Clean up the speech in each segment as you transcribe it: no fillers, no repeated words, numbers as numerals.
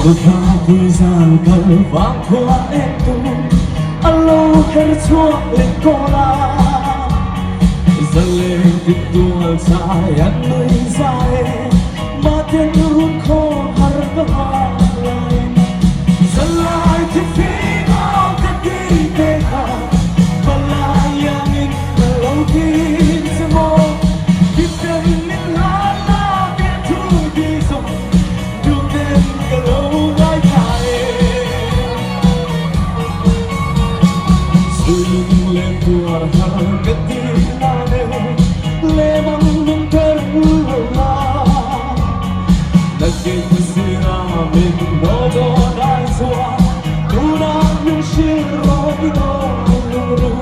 Ruthlapui zan kal vang khua en tu a lo her chhuak leh kawl a. Zaleng tin tual chai an nui zai e, mahten run khaw har ka vang laiin. Zalai thi fim au ka ti te kha, palai iangin ka lo thin che maw. Kipten min hlan la biahthu ti zawng duhten ka lo ngaithla e. Suilung len tuar har ka ti nan e, lemang nung ter lo la. Nakin zira min no dawn ai chuan, tunah min hrilh rawh i dawn lungru.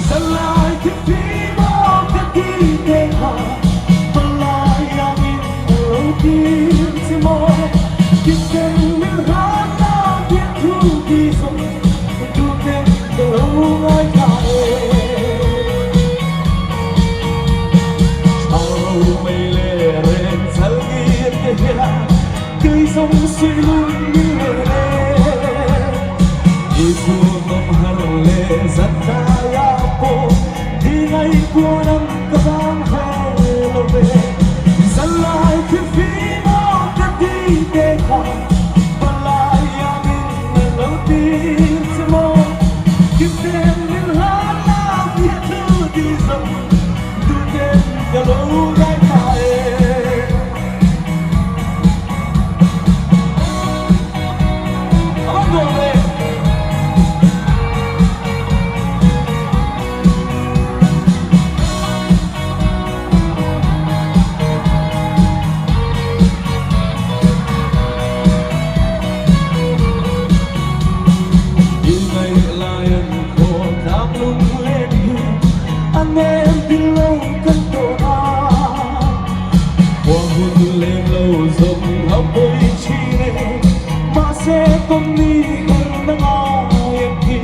Zalai thilphi maw ka ti te kha, palai iangin ka lo tir che maw. Kipten min hlan la biakthu ti zawng, duhten ka lo ngaithla e. Thau mei leh reng chal ngir te hian kei zawng suilung min len e. I chhunawm har leh zat tlaiah pawh ti ngaihtuah ang ka vang ve lo ve. Zalai thilfim aw ka ti te kha palai iangin a lo tir che maw. Kipten min hlan la biahthu ti zawng duhten ka lo ngaithla e. A van nuam ve. I ngaih lai an khaw tlang lunglen hi a nem ti lo kan tawh a. Khua hun leng lo zawng a pawi thin e, mahse kawngni her na ngai an ti.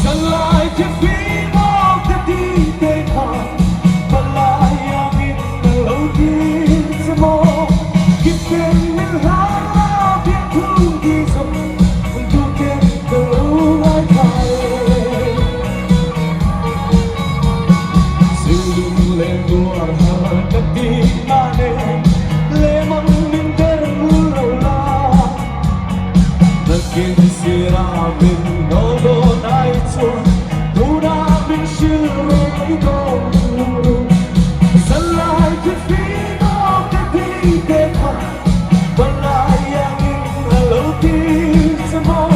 Zalai thilfim aw ka ti te kha, palai angin ka lo tir che maw. Kipten min hlan la biakthu ti zawng duhten ka lo ngaithla e. Silung leh tuar har ka ti nan e, lemang min der lo la. Nakin sira min nawl dawn ai chuan tunah min hrilh rawh i dawn lungru. Zalai thilfim aw ka ti te kha, palai iangin a lo tir che maw.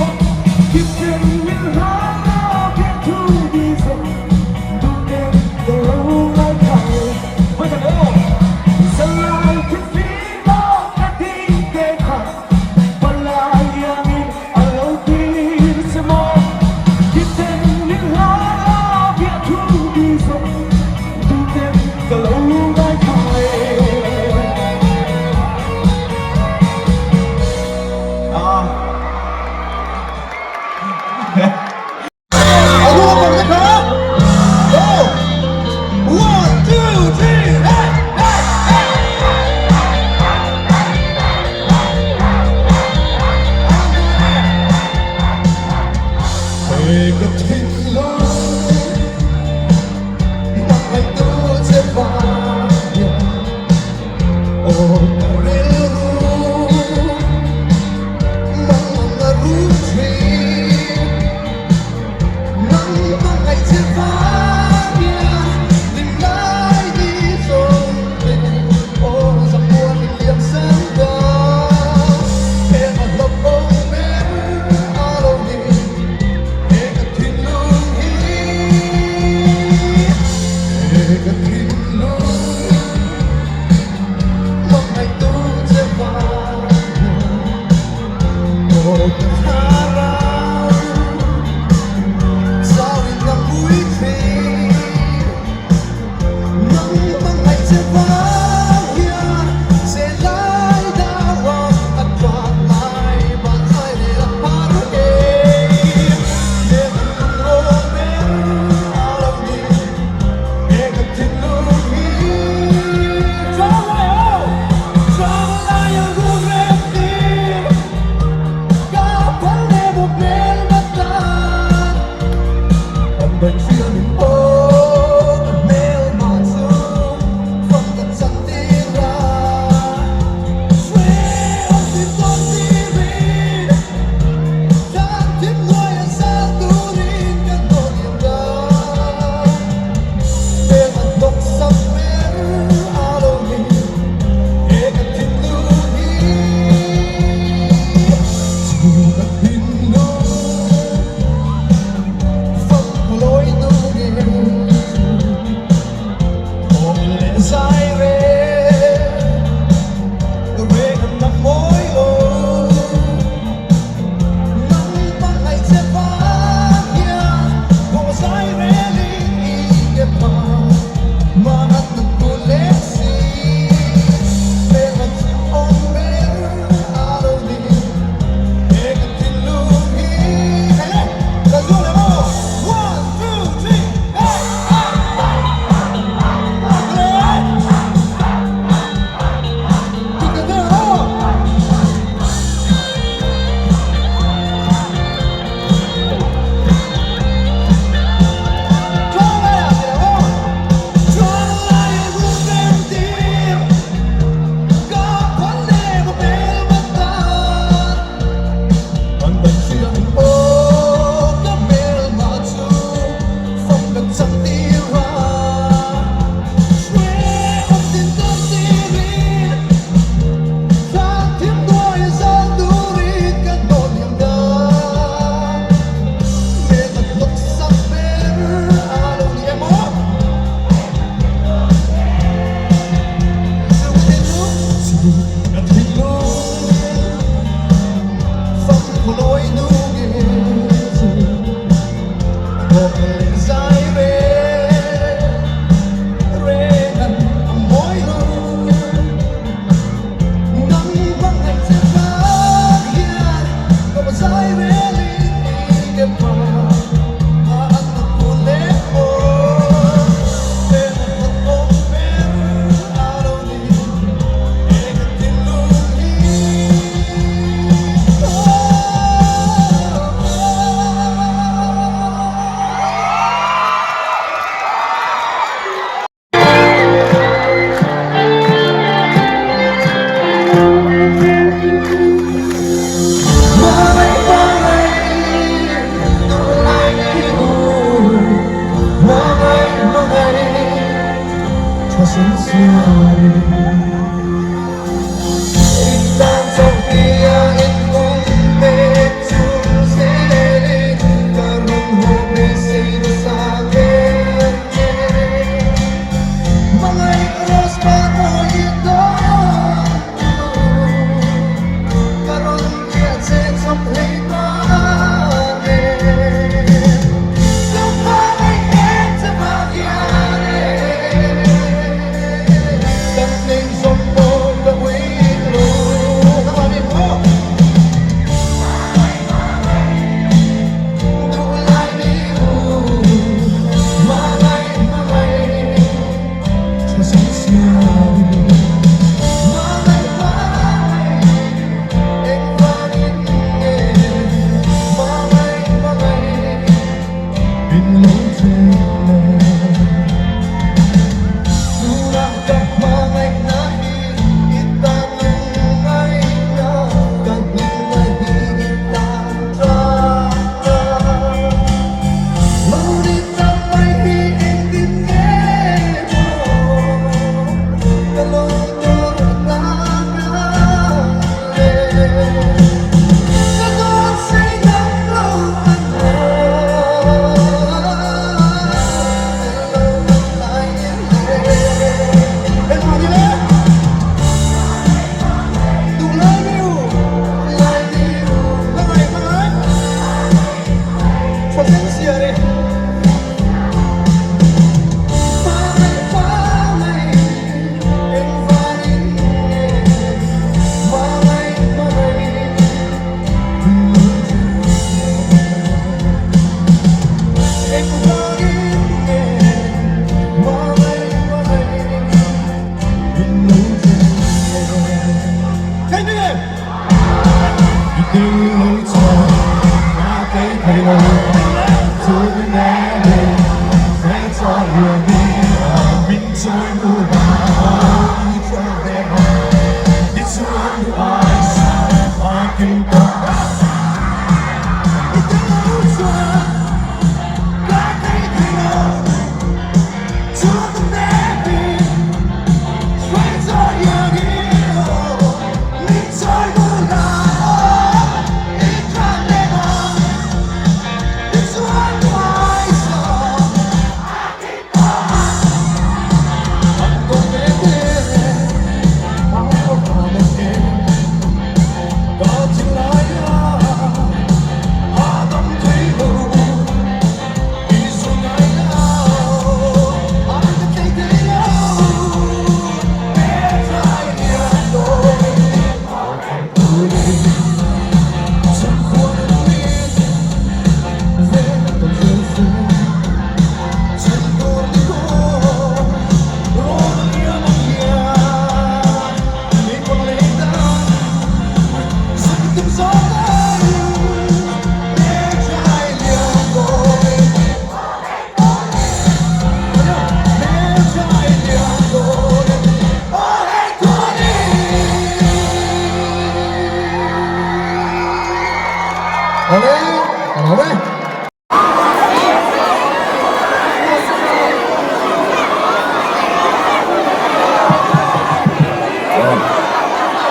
Kipten min hlan la biakthu di zawng duhten ka lo ngaithla e. Vawikhat aw! Zalai thilfim aw ka ti te kha, palai iangin a lo tir che maw. Kipten min hlan la biakthu di zawng duhten ka lo ngaithla e. Ah. A ruang ang te kha. Go! One, two, three, hey, hey, hey! He ka thinlung hmangaihtu che vang hian aw ka rilru Mang a ru thin Nang hmangaih che vang hian Lim lai ni zawng te Aw zamuan in liam san ta He a hlawp awm em a lo ni He ka thinlung hi.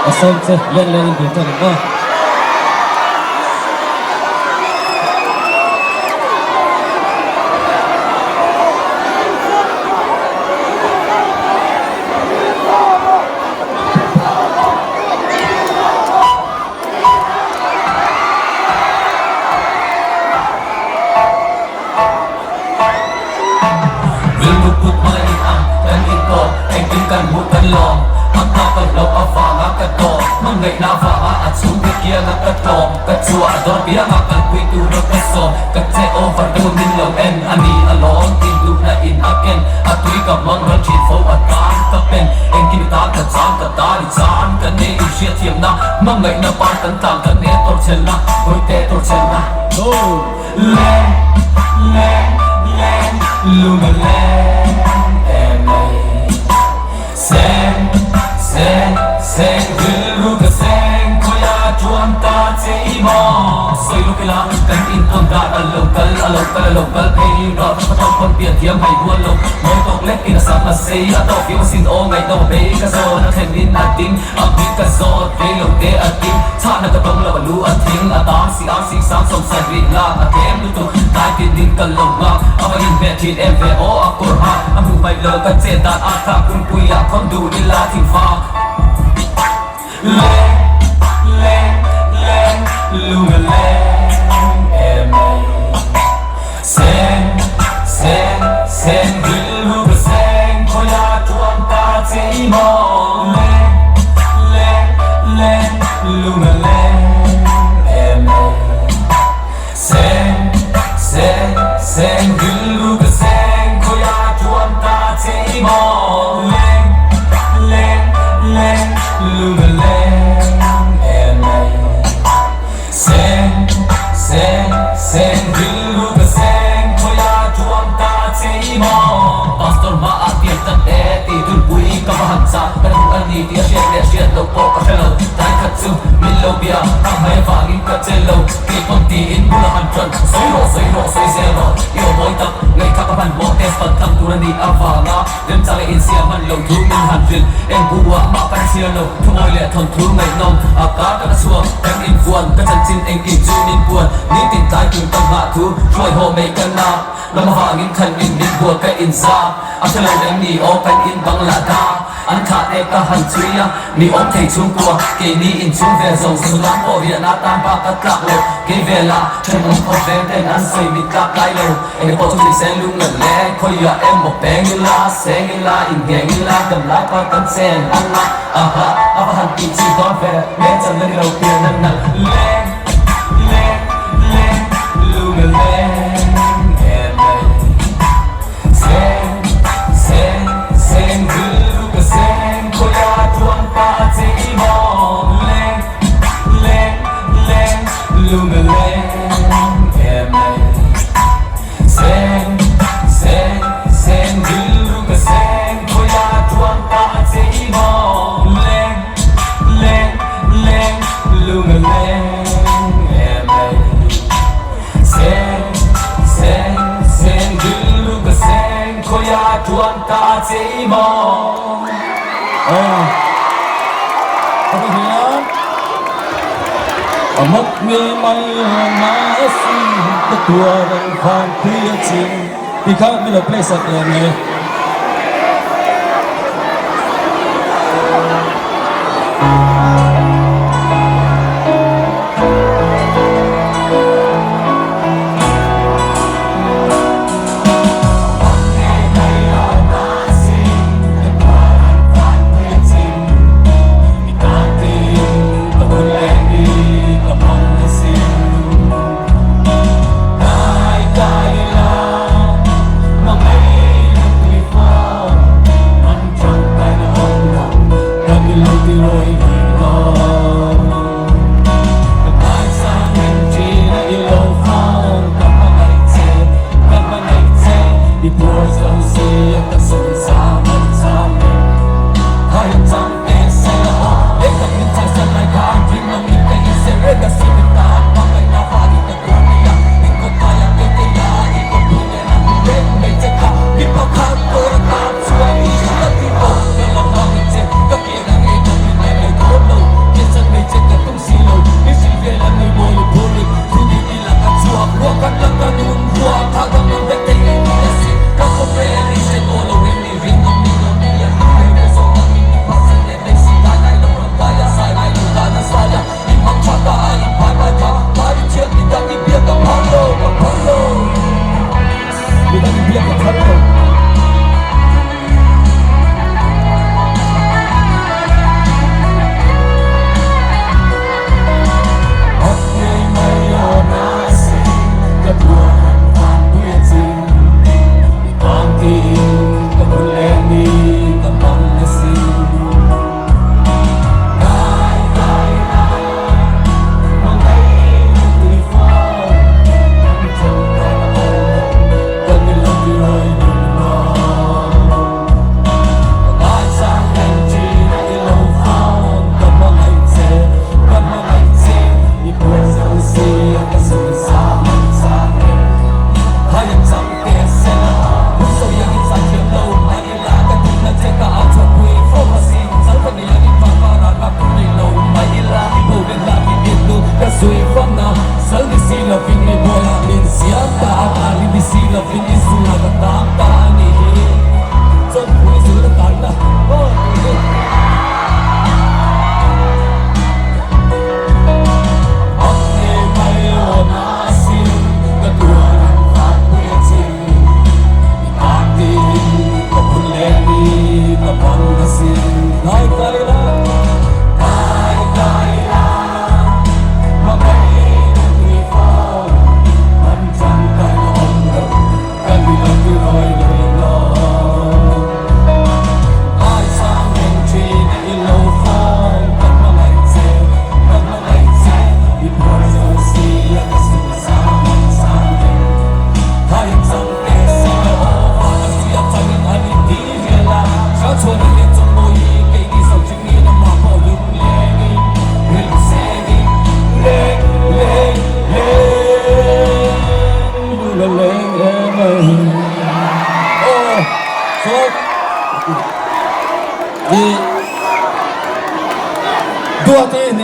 A sawm che len leng in dil tan ang aw. Rilru put hmang in ang kan intawk engtin kan hmuh kan lawm a nghak ka hlauh avanga ka tawp hmangaihna avanga a chhungte kianga ka tlawm ka chhuah dawr pianga kalpui tura ka sawm ka che over deuh min lo en a ni alawm tinduhna in a ken a tui ka hmang ral thin fo a tan ka pen engkim tan ka chang ka ta ni chan ka nei in hriatthiamna hmangaihna par kan tlan ka ne tawrhchhelna hawite tawrhchhelna. Leng, leng, leng, lung a leng em mai. Seng, seng, seng, rilru ka seng, khawiah tuan ta che i maw? Sawi lawk ila, kan intawn dan a lo kal, a lo kal, a lo kal phei rawh, ka tawng pawn pian thiam hai rual lo, mawi tawk le. lekin a sam a sei a tawk viau asin aw ngaihnawm a bei ka zawn a thlen in a ding a hming ka zawt rei lo te a ding chhahna ka dawng lo a lu a thing a tang si ang sing sang 70 lak a tlem lutuk tlai tin in ka lo nghak a va inhmeh thin em ve aw a kawr ha a hmuh hmaih lo ka chet dan a thlak hunpui ah khawn duh ila thing fak Leng leng leng lung a leng em mai Seng seng seng rilru ka seng khawiah tuam ta che i maw Leng leng leng lung a leng em mai Seng seng seng rilru ka seng khawiah tuam ta che i maw Leng leng leng lung a leng em mai Seng seng seng rilru ka seng khawiah tuam ta che i maw Pastor hma ah tiang tan e tih tulpui ka va han chah ka duh a ni tih a hriat leh hriat loh pawh ka hre lo tlai khat chu min lo bia ka hmai avangin ka che lo. Kei pawn tiin bula han ṭan, sawi rawh, sawi rawh, sawi zel rawh, i aw mawi tak, ngaihthlak a hmanhmawh test pan tlang tur a nih avanga remchang leh insiam hman lo thu min han hrilh. Eng bu ah mah kan chhiar lo, thumawi leh thawnthu ngaihnawm a kar ka la chhuak, kan invuan, ka chanchin engkim chu min puan, nitin tlai tur ka nghah thu, hruai haw mai ka nak, ram avangin khan min min bual ka inza, a hre lo em ni aw kan in bang lah da. An thlah te ka han chhui a, mi awm thei chhungkua, keini inchhung vel zo Sudan pawh riahna tan bak ka tlak lo, kei vela thenawm khawp veng ten an sawi mit tlak lai lo, eng pawh chu ni se lung nalh le, khawiah emaw peng ila, seng ila, inngeng ila, dam lai par kan chen ang a, aha, a va han tih chi dawn ve, leng chan na ni lo pian a nalh leng, leng, leng, lung a leng em mai. Seng, seng, seng rilru ka seng khawiah tuam ta che i maw Leng, leng, leng lung a leng em mai Seng, seng, seng rilru ka seng khawiah tuam ta che i maw Leng, leng, leng lung a leng em mai. Seng, seng, seng rilru ka seng khawiah tuan ta che i maw? Aw, ka ti hian a mak ngei mai a na a si ka tuar ang van pui a chim tih kha min lo play sak leh mai.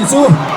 chu.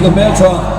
Ka hmeltha.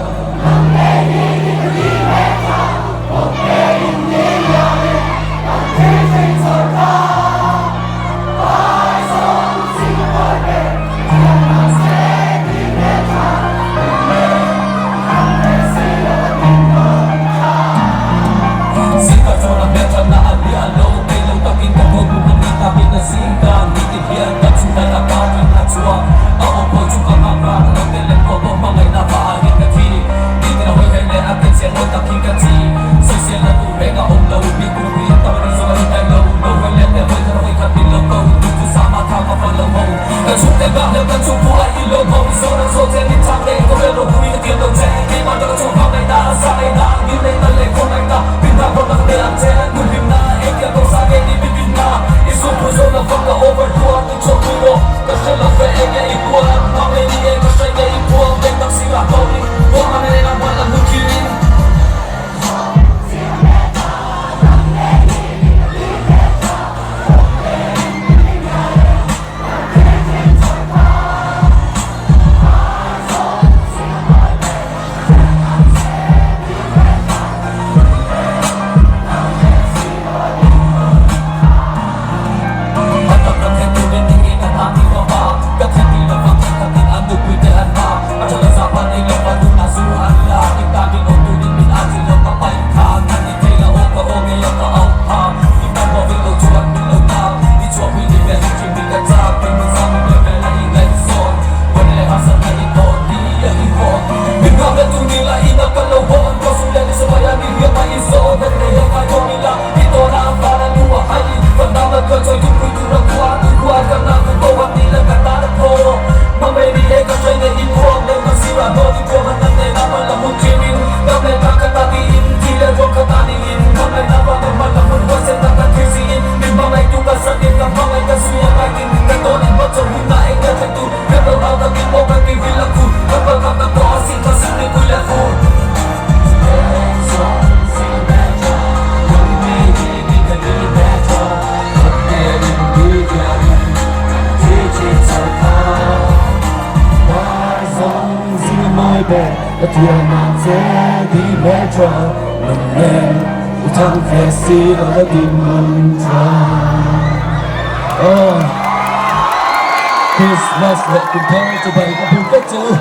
Christmas leh kum thar chu bai ka hmu vek che u.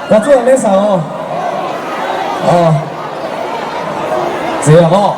Ka chuan leh sa aw. Aw. Che ang aw.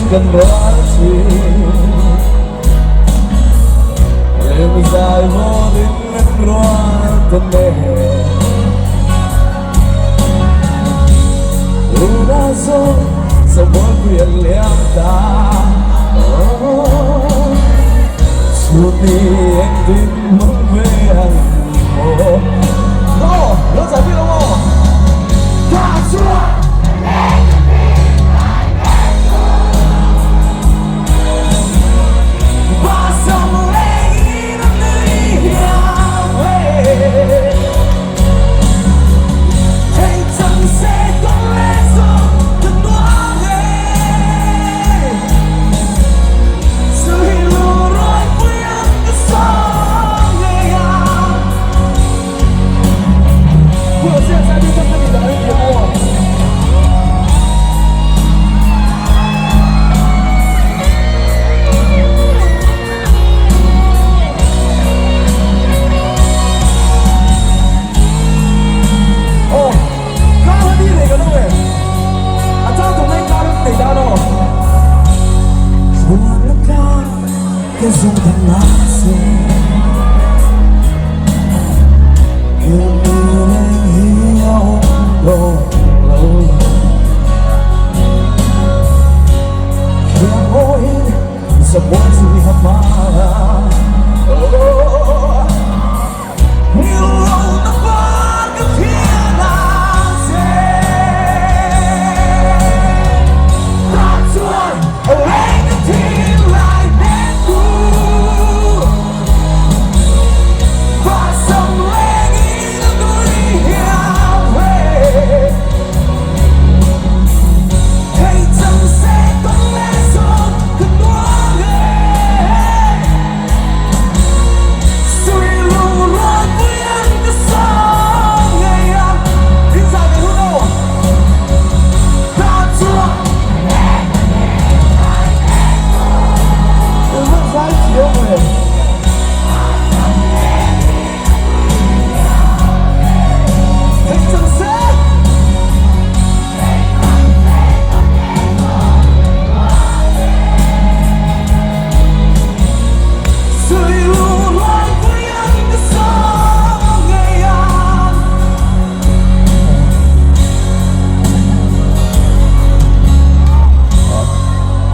kan rual thin. Rem zai vawrin an rual ta nen. Tuna zawng Zomuanpui an liam ta. Chhunni engtin hmang ve ang maw? Aw, lo zai pui lo maw? Ka chuan!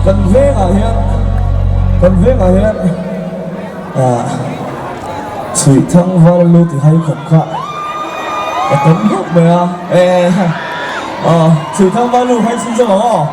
Kan vengah hian kan vengah hian ah chhuih thang val lu ti hai khawp kha a tam khawp mai a e ah chhuih thang val lu hai chhun zawk ang aw.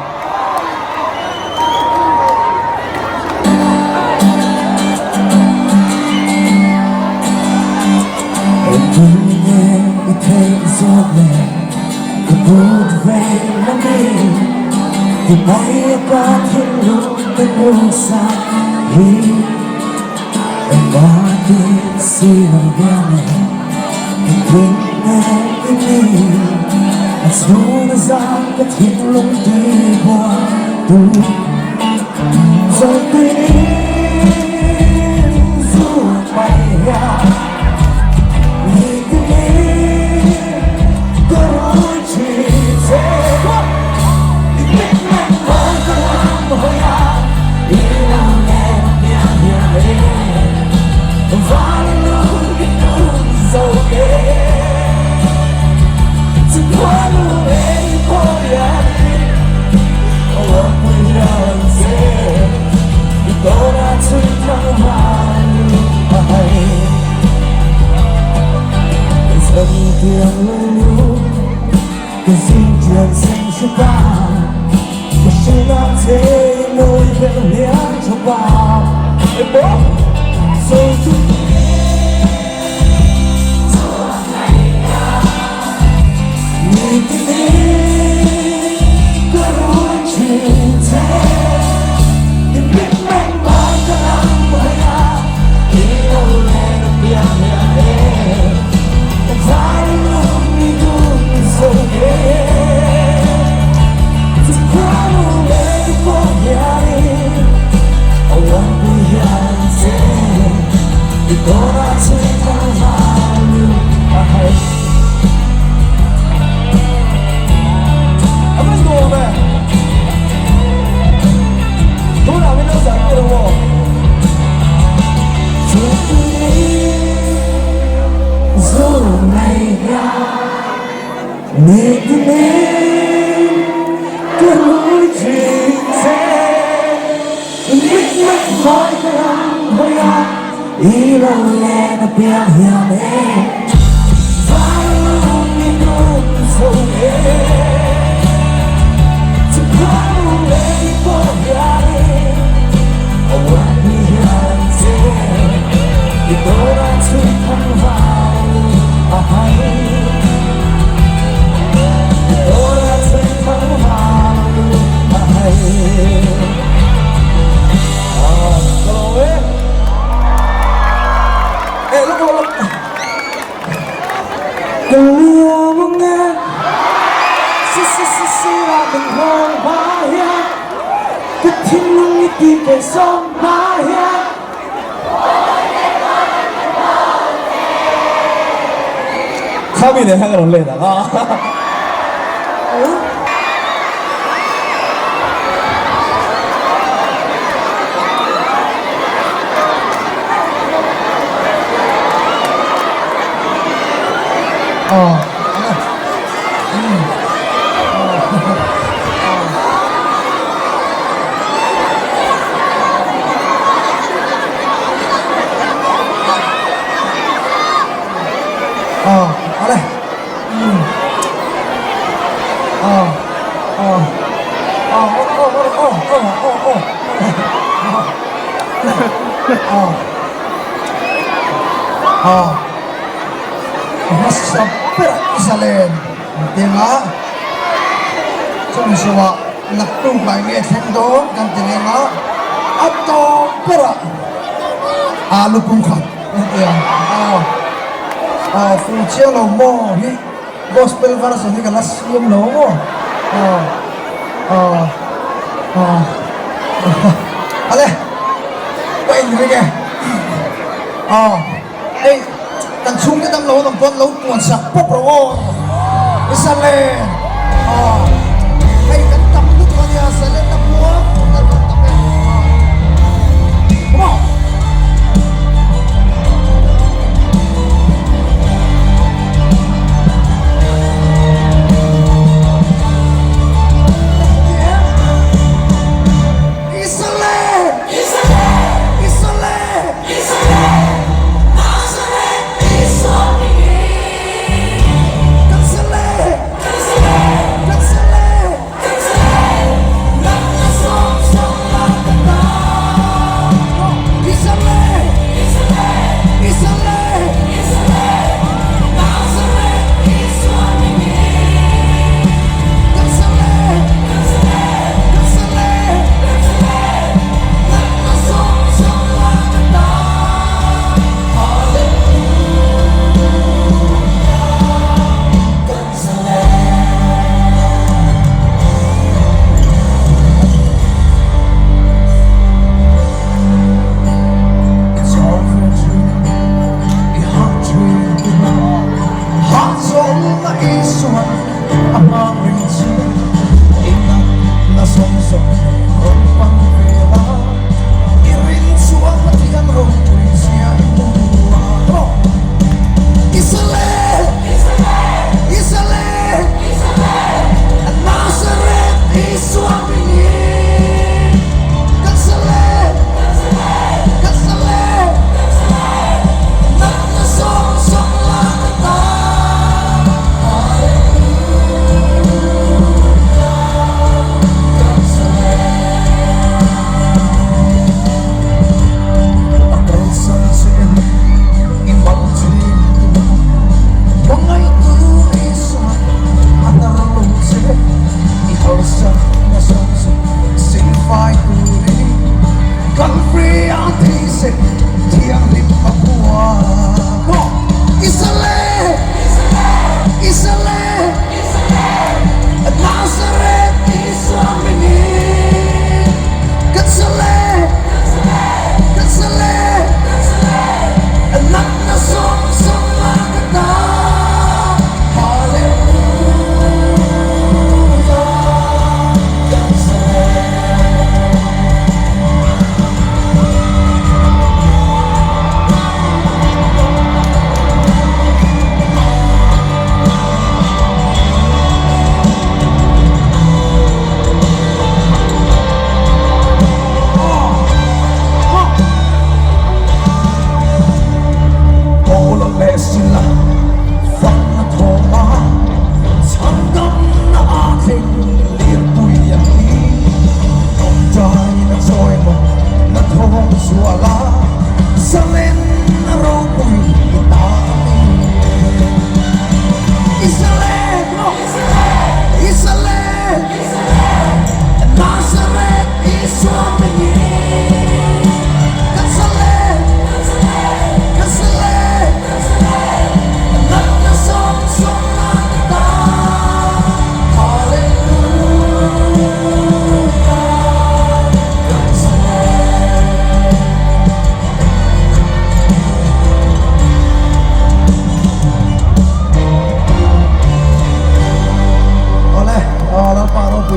Engtin ka rui thin che Mit mit mai ka lam hawi a I lo len a piang hian e Vai lung i nun zo e Chukha lung leng i pawh hian e A uan hi hian che I dawrah chhui thang vau a hai I dawrah chhui thang vau a hai Ka lo e E lawk lawk lawk Ka liam ang e Si si si si la min hawng hma hian Ka thinlung i ti keh sawm hma hian Khami nen khan ka rawn let ang a. Hmasa berah i zalen ang tiangah chumi zawhah naktuk lai nge thleng dawn kan ti reng a, a tawp berah alu pumkhat kan ti ang a, a fu chiang lo maw hi gospel version hi ka la siam lo maw a a a ale ka inring e a. Hei kan chhungte dam lo an awm pawn lo puan sak pawp rawh aw i Salen aw hei kan tam lutuk a nia Salen na puang kan rawn tam e come on. Isale! Isale! Isale!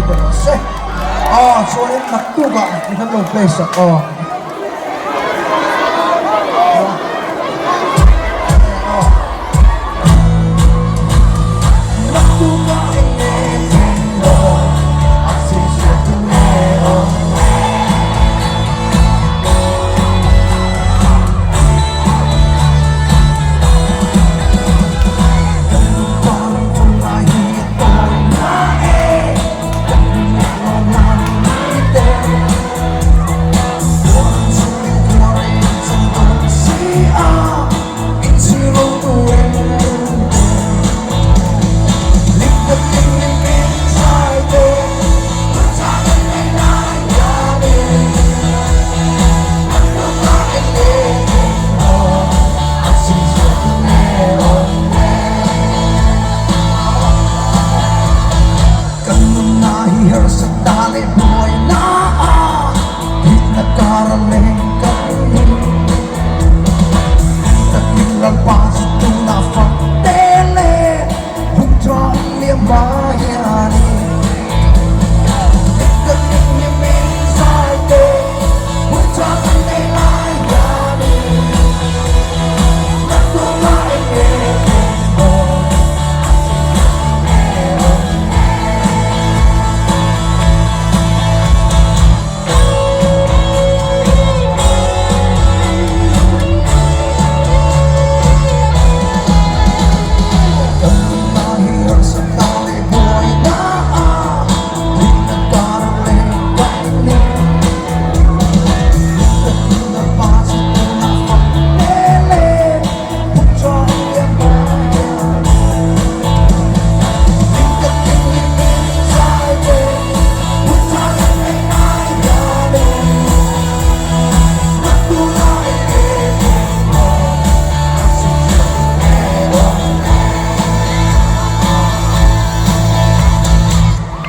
pe rawh se. Aw chuanin naktukah i kan lo play sak aw.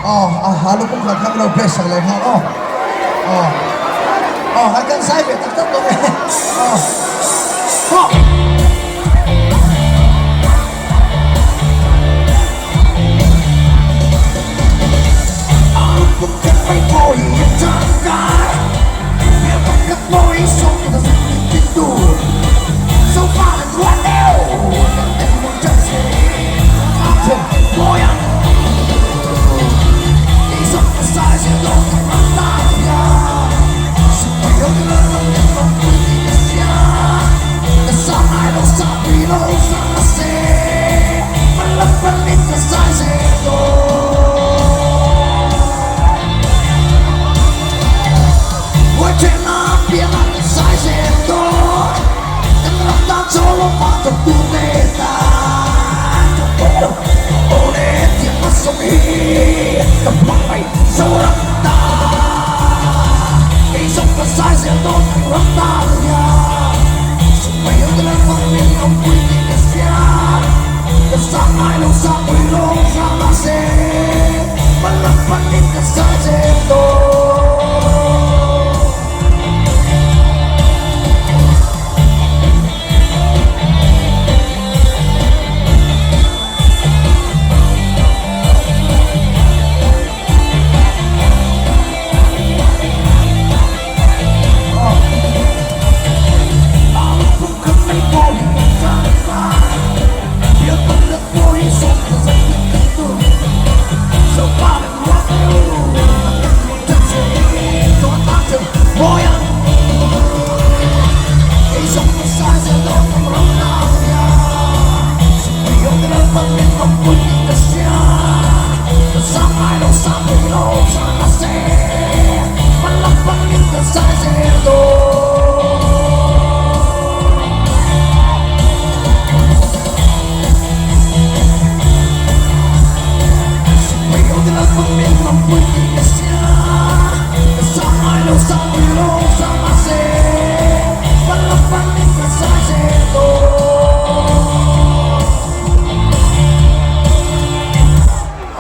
Aw a ha lukhum khat kha ka lo press sak leh nghal aw aw aw han kan sai ve tak tak dawn e aw aw.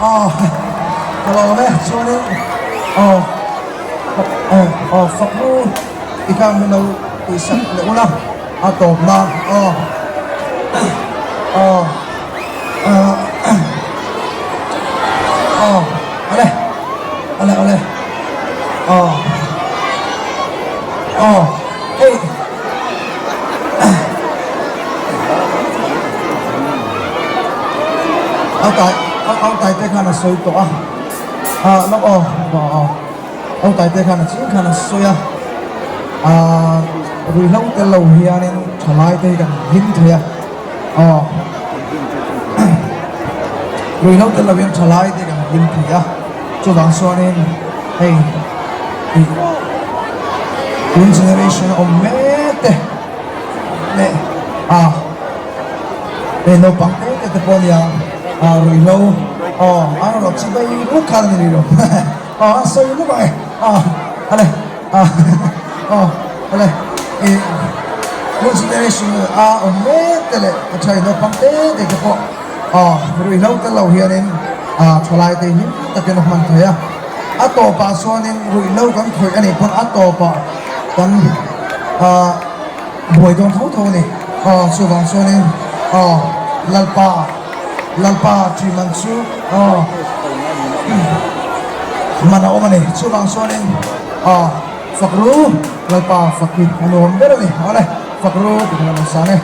Aw ka lawm e chuanin aw aw faknu i kha min lo tihsak leh ula a tawp na aw aw aw ale. Au Taite khan a sawi tawh a, ah lawk aw aw Au Taite khan a ching khan a sawi a, ah ruihhlo tel lo hianin thalai te hi kan hlim thei a, aw ruihhlo tel lo hian thalai te kan hlim thei a, chuvang chuanin hei ih tun generation a awm mek te leh ah. Hei naupang te te te pawh nia ah ruihhlo aw an rawn chi bai luk khan a ni rih lo aw an sawi luk ang e aw ale ah aw ale ih tun generation a awm mek te leh a tha naupang te te te pawh aw ruihhlo tel lo hianin ah thalai te hlim takin a hman thei a a tawpah chuanin ruihhlo kan khawih a nih pawn a tawpah kan ah. Buai dawn tho tho a ni. Aw, chuvang chuanin, aw, Lalpa, Lalpa ṭih man chu, aw, man a awm a ni. Chuvang chuanin, aw, fak ru, Lalpa fak hi a nuam ber a ni. Awle, fak ru tih kha kan sang e.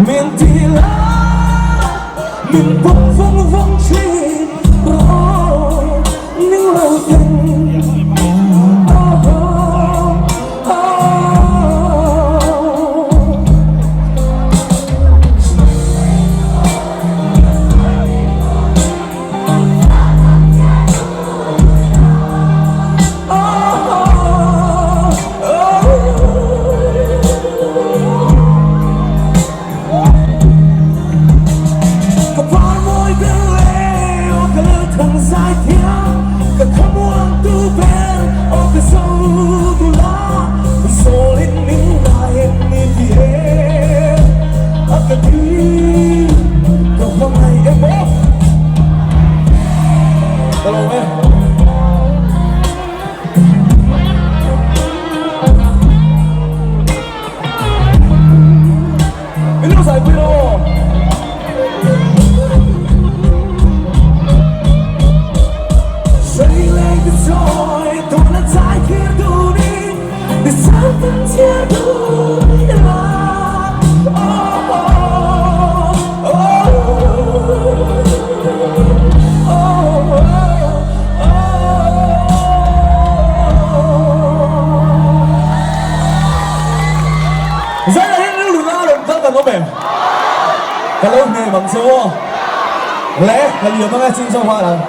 Min ti la, min pawm vawng vawng thin. Ka lawm e. Min lo zaipui lo aw. Zaina hi rilru na a rawn kal kan awm em? Ka lo hnem ang che aw. Le, ka liam anga chin zawk nghal ang.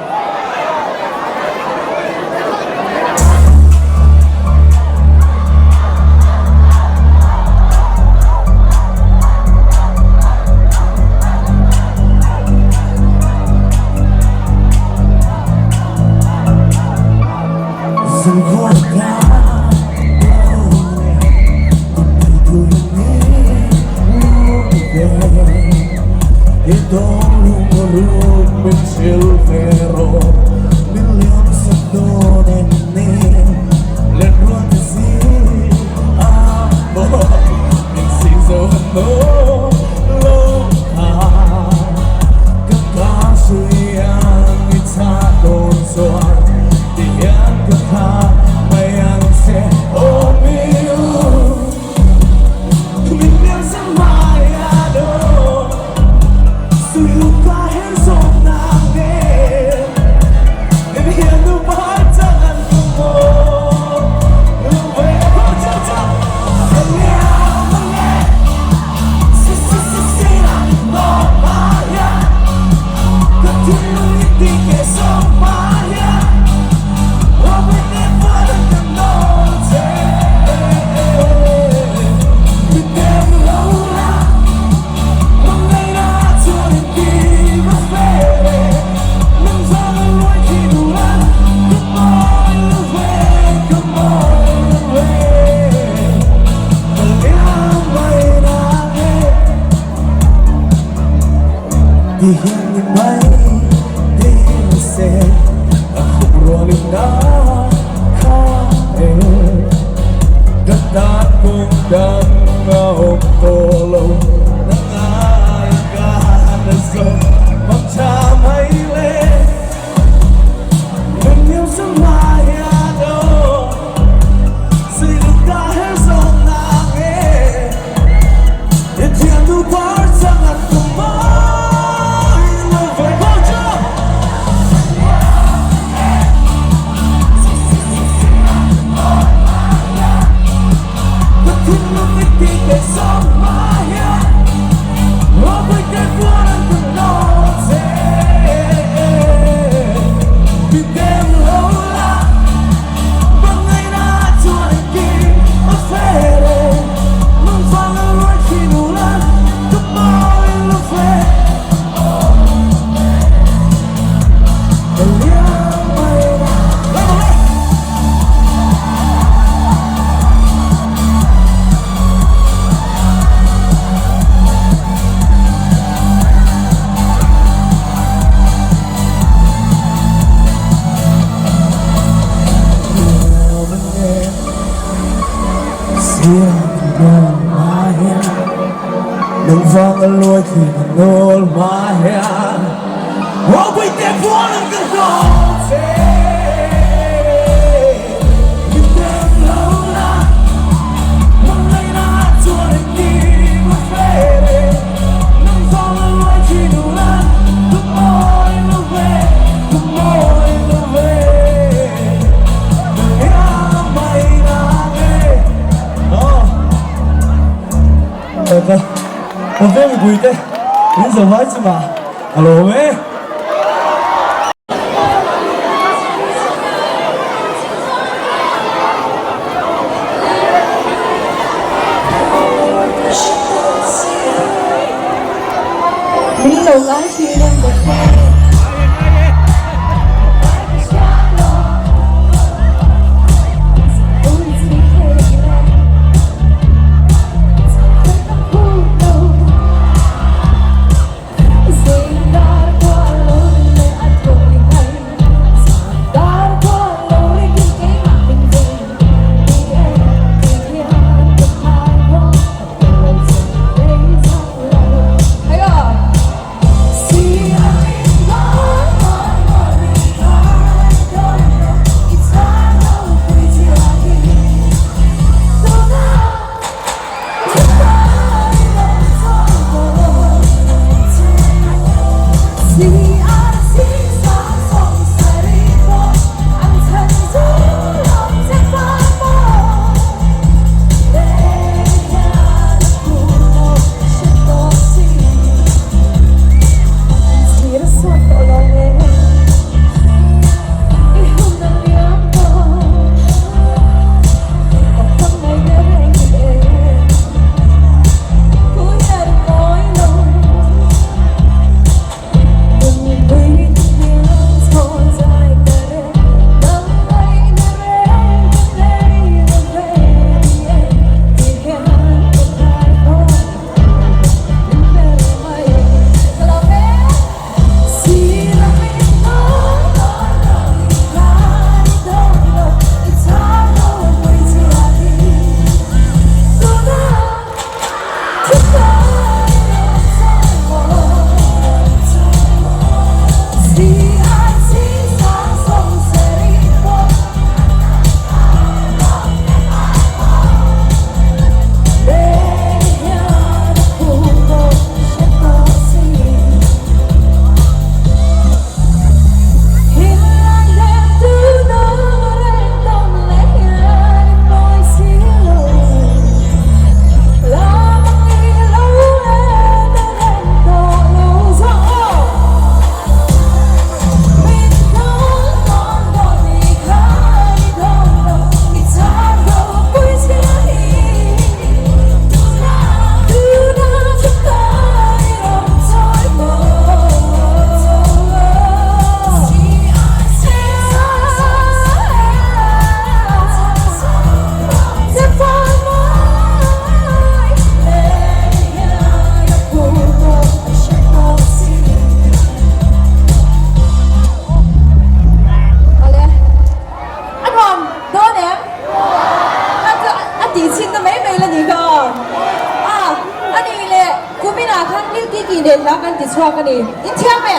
chhuak a ni. In thiam e?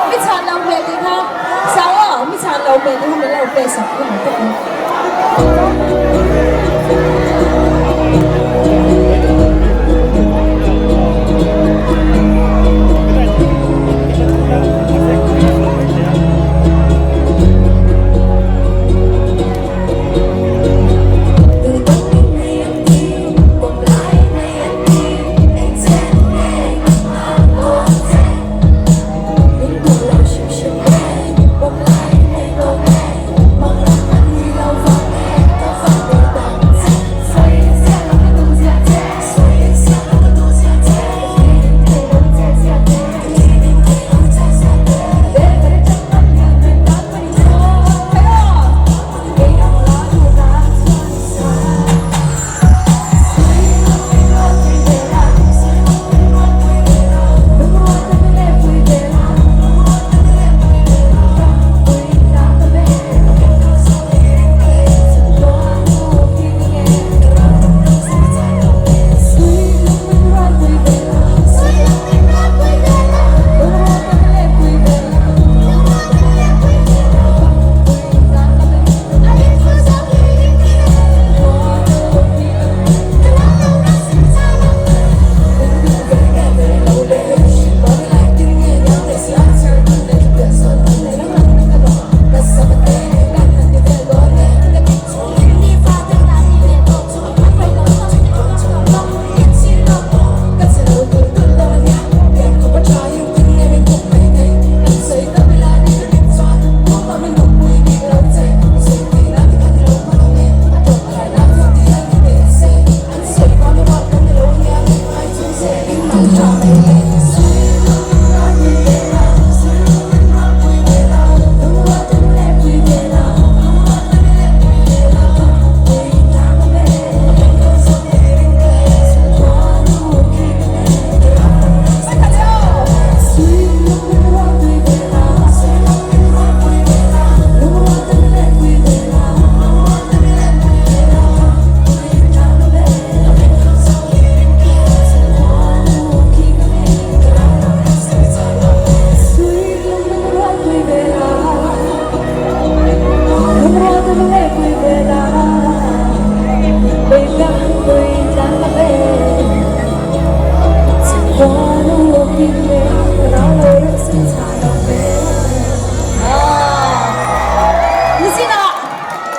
Mi chhan lo hmeh tih kha Sau aw, mi chhan lo hmeh tih kha min lo play sak hun ang tawp ang.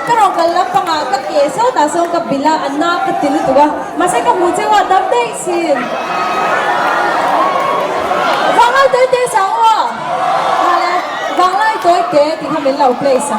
Ka rawn kal lampangah ka ke sawtah sawn ka bilh a, a na ka ti lutuk a, mahse ka hmu cheu a dam daih sin. Vanglai tawi te sang u a, nghal e, vanglai tawi te tih kha min lo place a.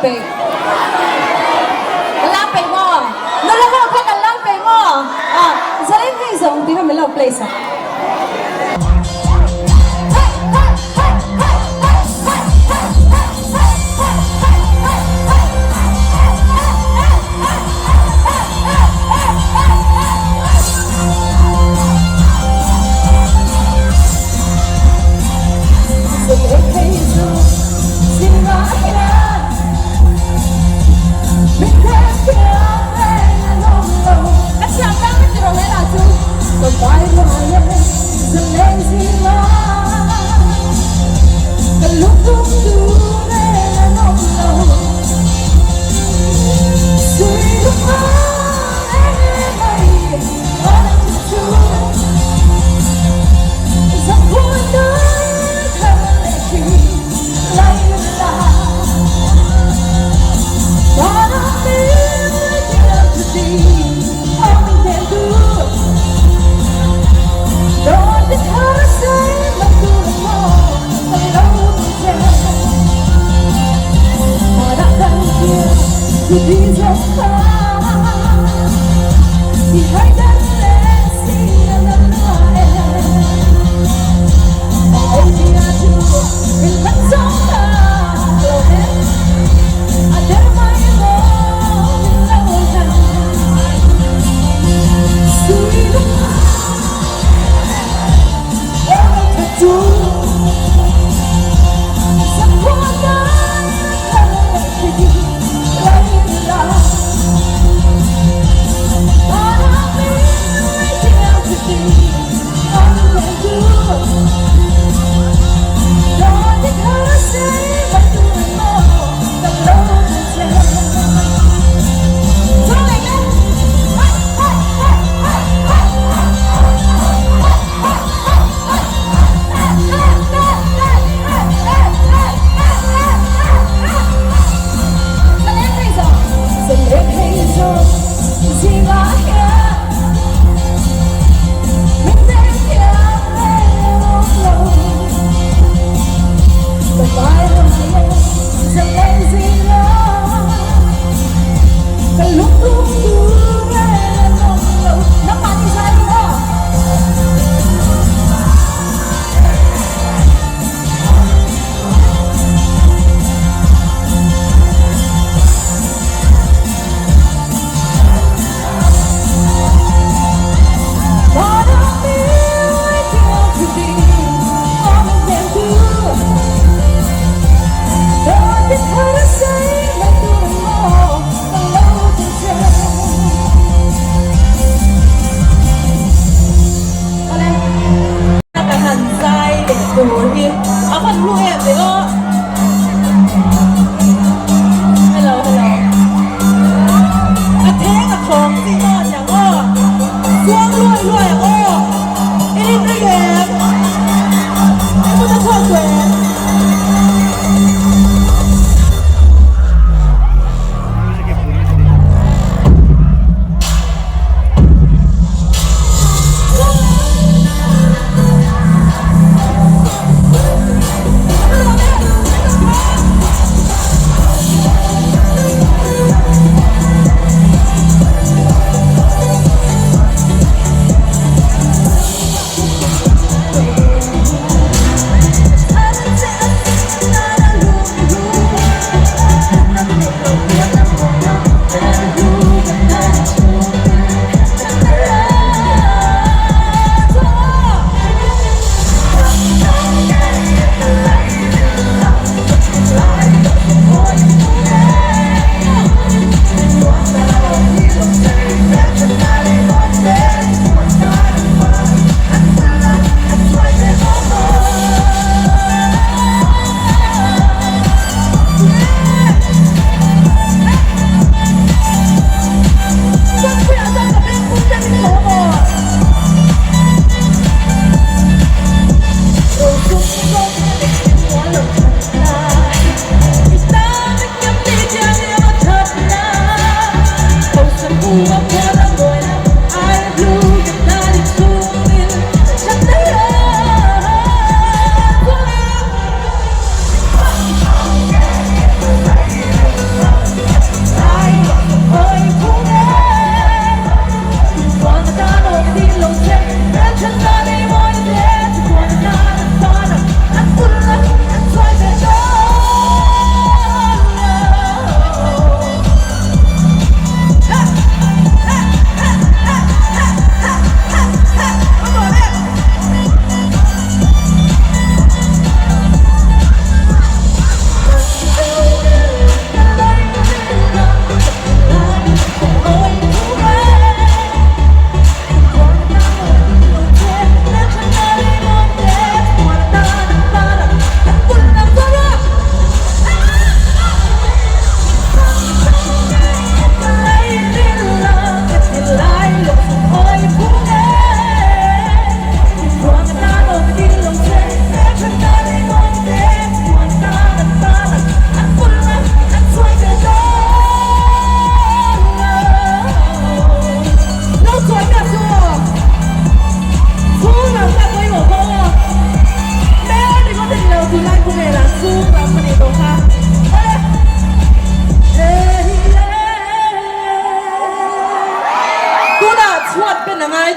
peih? Kan lam peih maw? Nula ho kha kan lam peih maw? Ah, zarin hei zawng tih kha min lo play sak.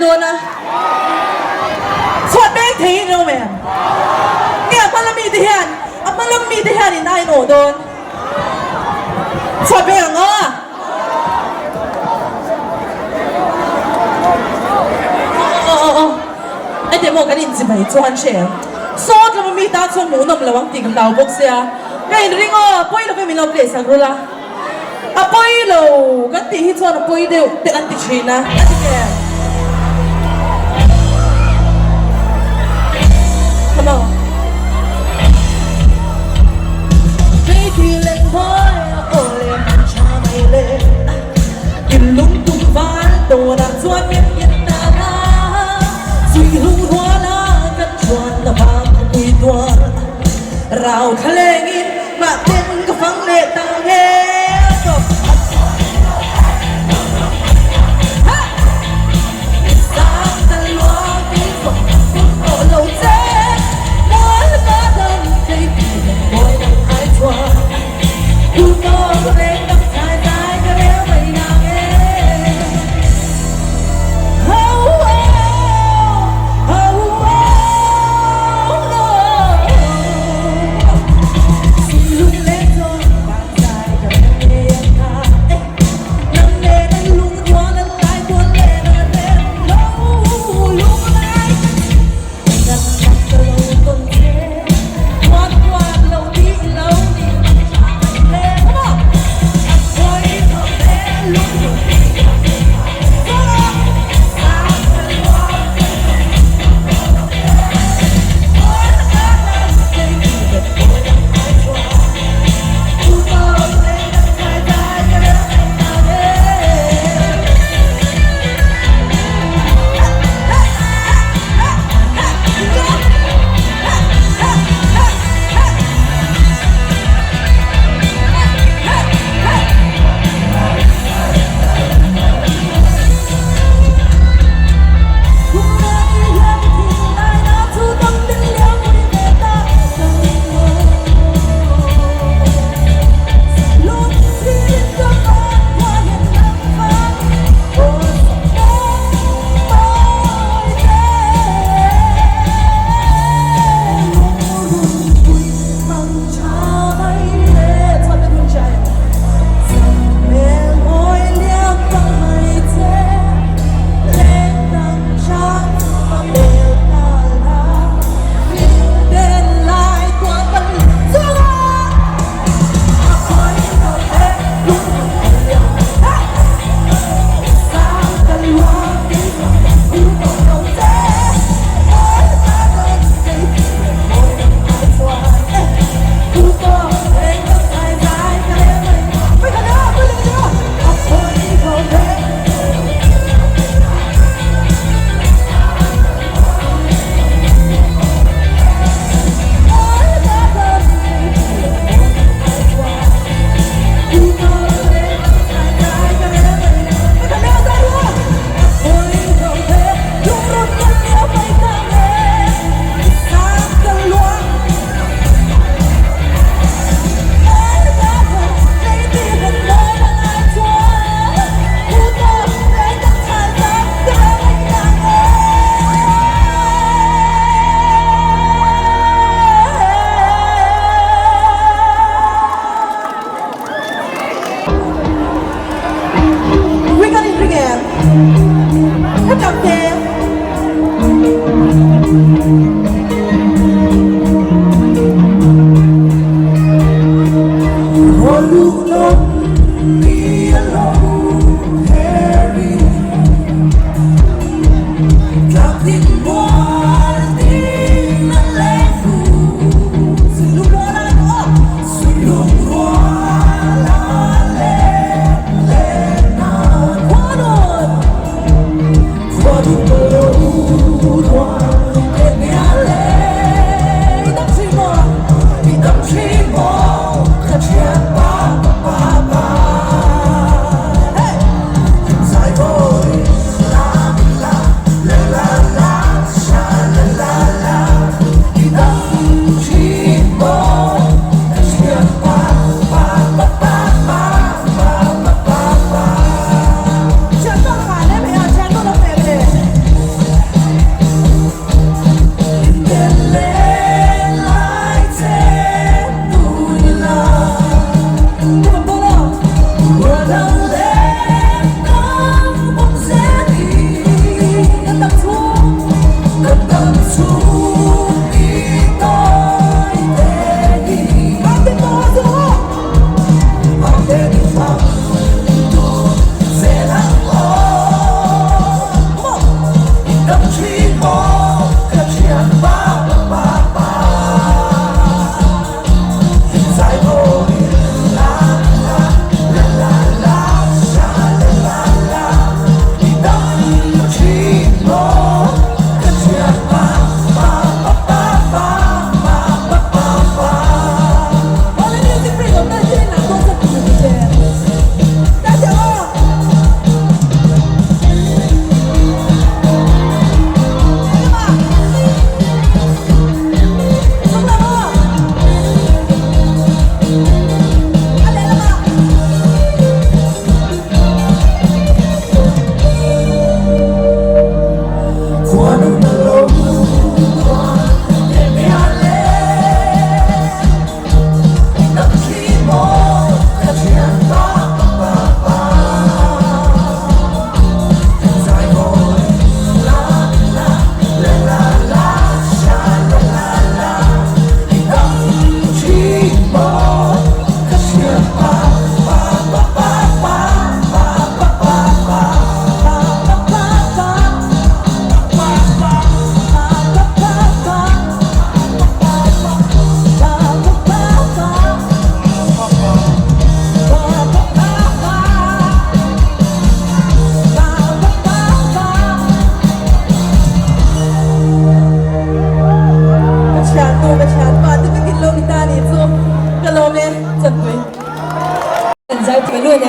dawn a? Chhuat beng thei in awm em? Nge a hma lam mite hian a hma lam mite hian in a inawh dawn? Chhuat beng ang aw? Aw aw aw Heti maw kan inchimai chuan hre em? Sawt lama mi tan chuan hmuhnawm lo ang tih ka hlau bawk sia. Ka inring aw, pawi lovin min lo play sak rul a. A pawi lo kan tih hi chuan a pawi deuh te an ti thin a, a ti em? Come on. Keiti leng hawi a aw le man tha mai le In lung tum val tawnah chuan min nghet ta la Zui lung ruala kan chuan la vang a pui tuar Rau thla lengin Mah ten ka fang leh ta nge tawp. Sang ta luang kei zawng ka sun tawh lo che. Mual ka dang kei ti dang mawi dang ai chuan. Tu tawk reng dang chai zai ka rel mai nang e. Oh oh oh oh no.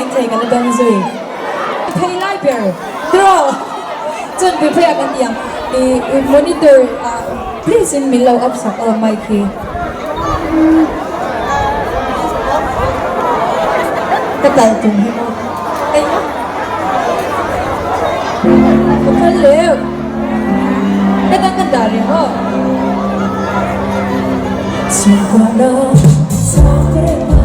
maithei ka la dawng zui. Thei lai ber tiraw chuan buffet ah kan ti ang i monitor ah please in min lo up sak aw mic hi. Ka tal tum hi maw engmaw ka phal leu ka dang ka dah reng aw. Chhungkuahna chak reng a.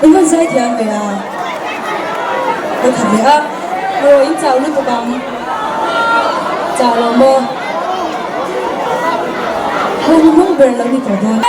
In van zai thiam ve a, ka khat leh a, aw in chau lutuk ang, chau lo maw? Hun hnung ber lo ni tawh dawn.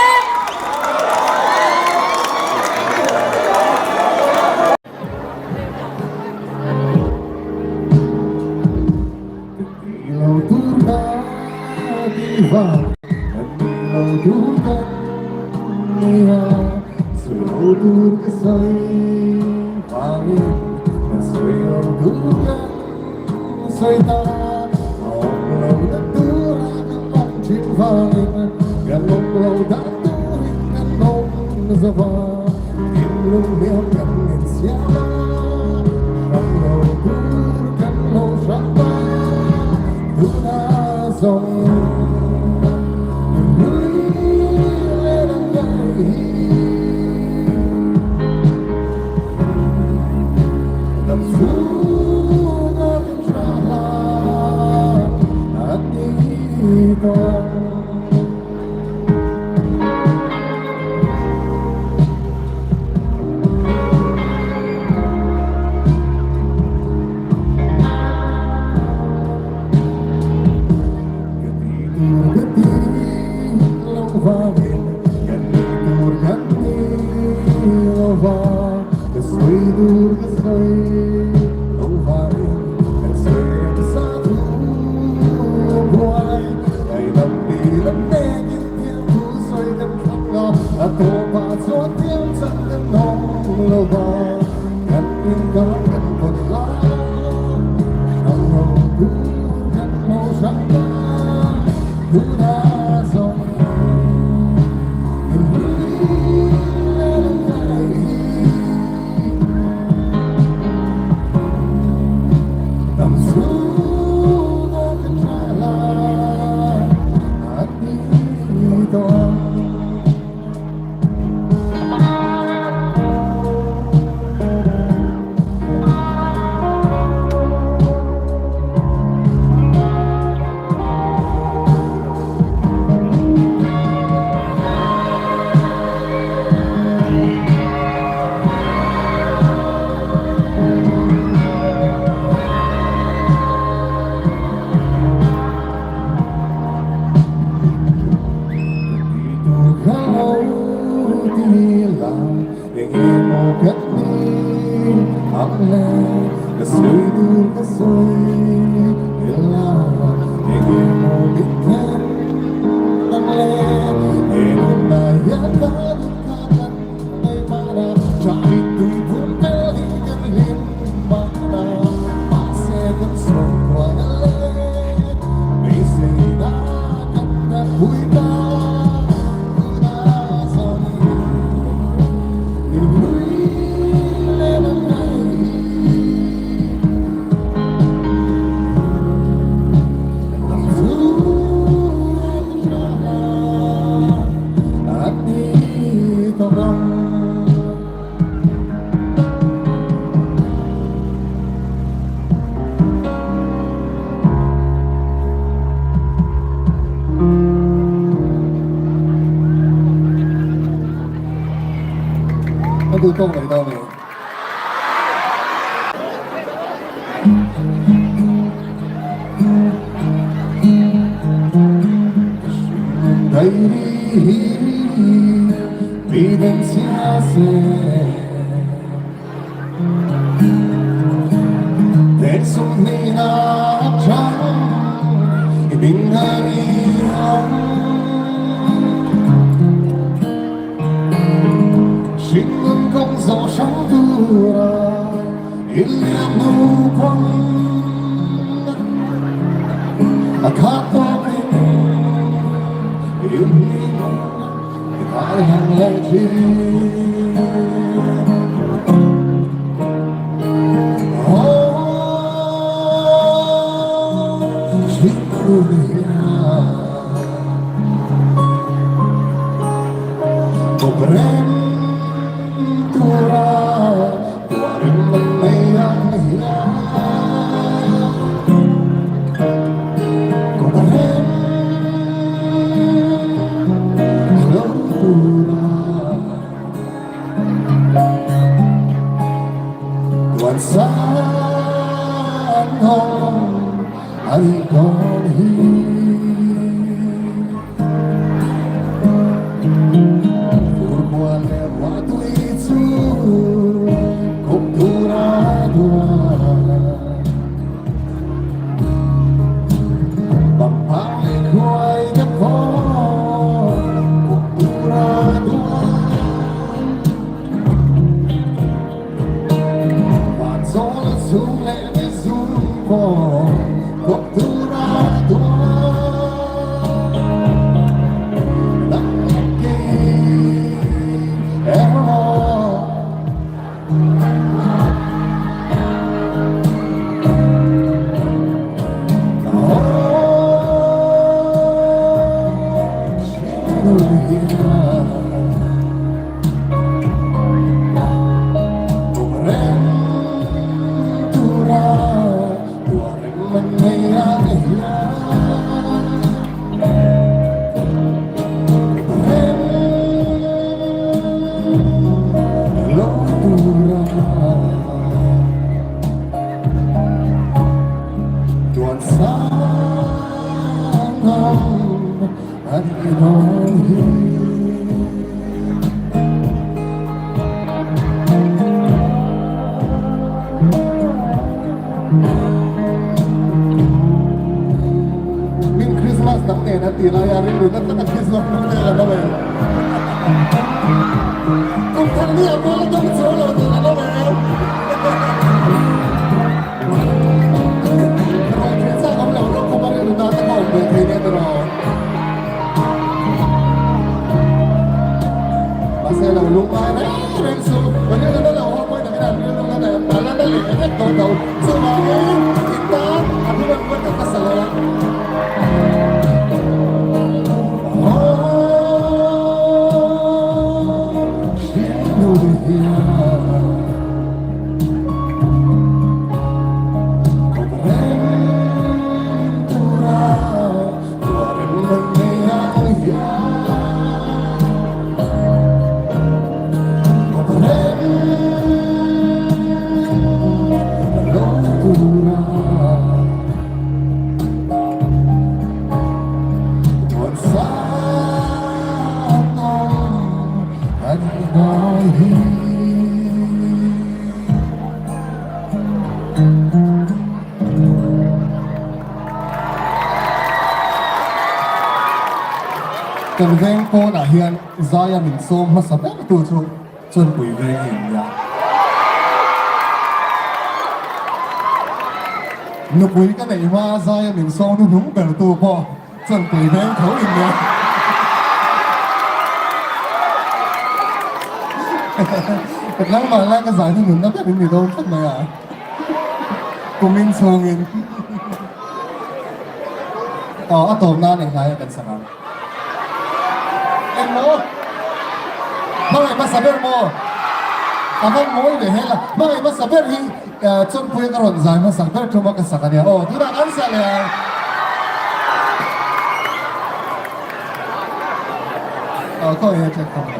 tawpah chuan thiam chak kan awm lo va, kan inkar kan vawt lai a, hrang lo tur kan lo hrang ta, tunah zawng min hlui leh ngai hi. Dam chhunga ka tha la a ti tawh ang. A duh tawk mai dawn e. Min Christmas dang nen a ti lai a rilru nasa tak Christmas dang nen a lo e. Kum thar ni a pawl a dawng chuang lo tih an awm em? Ruai thei chak awm lo rawk khawp a rilru tan a awm ve thei nia tiraw? Mahse lo lungngai reng reng chu rilru na lo haw pawhin takin an rilru na leh a la na leh vek dawn lo. Chuvangin i tan a thu rawn ruat tak nasa leh a. Kan veng pawnah hian zaia min sawm hmasa ber tu chu Chawnpui veng hi an nia. Nupui ka neih hma zaia min sawm hnuhnung ber tu pawh Chawnpui veng tho in nia. Ka tlangval lai ka zai hnuhnun na ber in ni dawn tlat mai a. Kumin chhungin. Aw a tawp nan enghlai a kan sak ang. Engmaw? Hmangaih hmasa ber maw? A van mawi ve hel a. Hmangaih hmasa ber hi Chawnpuia ka rawn zai hmasak ber tum a ka sak a nia. Aw tunah kan sa leh ang. Aw khawi he check khawp lo.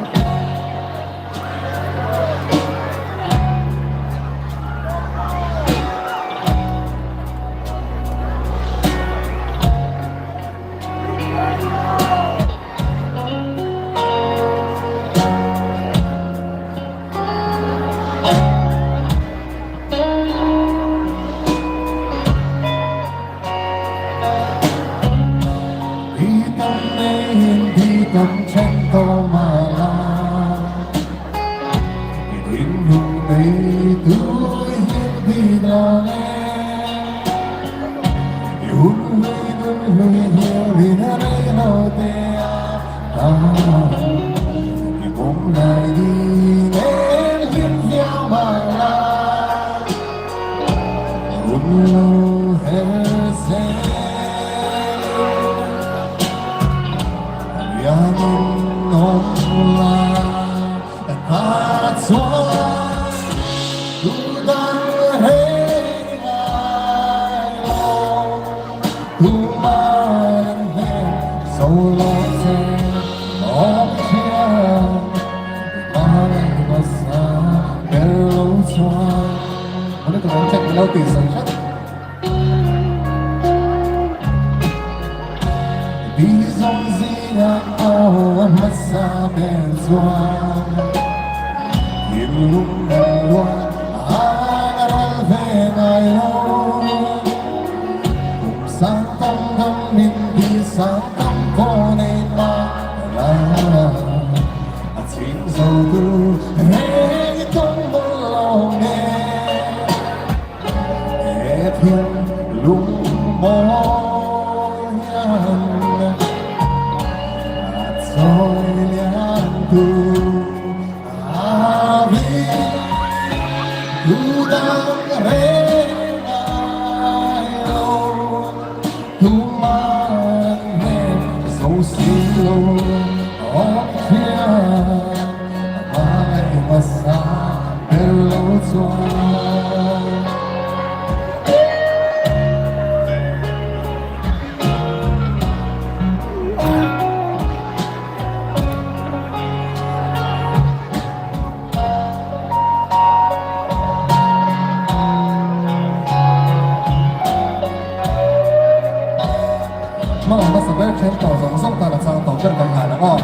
Hmang hmasa ber then tawh zawng zawng tan a chang tawh ber kan hlan ang aw.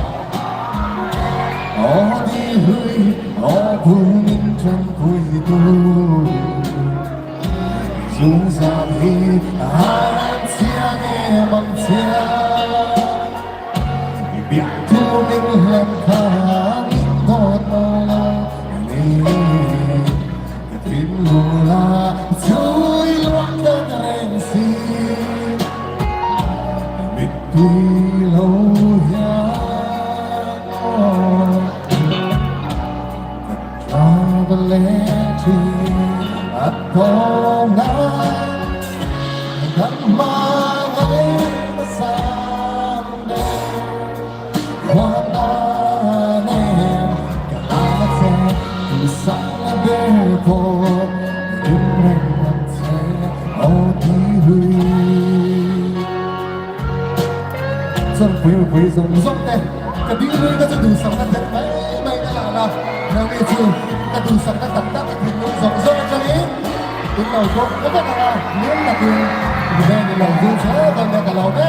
Aw di hlui, aw bul min tanpui tu. Zung zan hi an chiang em ang chiang. Biak thu min hlan kha. Tawm nan kan hmangaih hmasa ber Huan em ka hlan a che Duhsakna ber pawh rim reng ang che aw ti hlui. Chuan pui mipui zawng zawng te ka ding hlui ka chu duhsakna tel mai mai ka la la nangni chu ka duhsakna tak tak ka thinlung zawng zawng atangin in lo bawk vek ang a hlim takin i ven i lo dil zel dawn nia ka lawm e.